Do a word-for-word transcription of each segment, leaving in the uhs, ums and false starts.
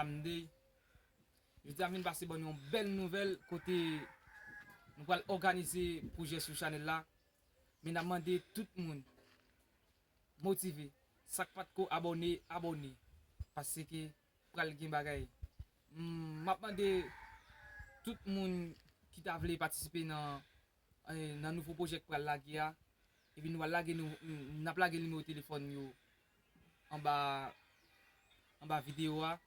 Monday. Jodi a m vin pase ban nou yon bèl nouvèl kote nou pral òganize pwojè sou chanèl la. Men n ap mande tout moun motive. Sa k pa t ko abòne, abòne. Paske pral gen bagay. M ap mande tout moun ki ta vle patisipe nan, eh, nan nouvo pwojè k pral lage a. Epi nou pral lage nou, n ap lage nimewo telefòn yo anba, anba videyo a.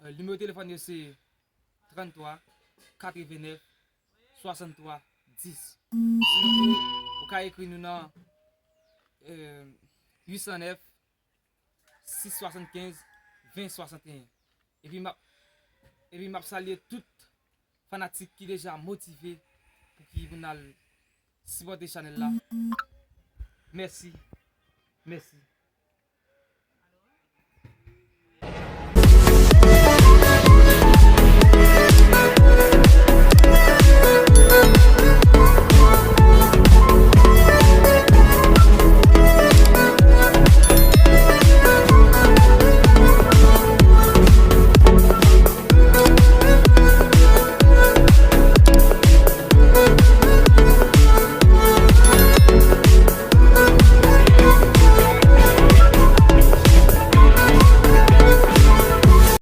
Eh, nimewo telefòn yo se tranntwa katrevennèf swasanntwa dis. Sinon tou, ou ka ekri nou nan, eh, uit san nèf sis swasannkenz ven swasanteyen. Epi m ap, epi m ap salye tout fanatik ki deja motive pou ki pou n al sipòte chanèl la. Mèsi. Mèsi.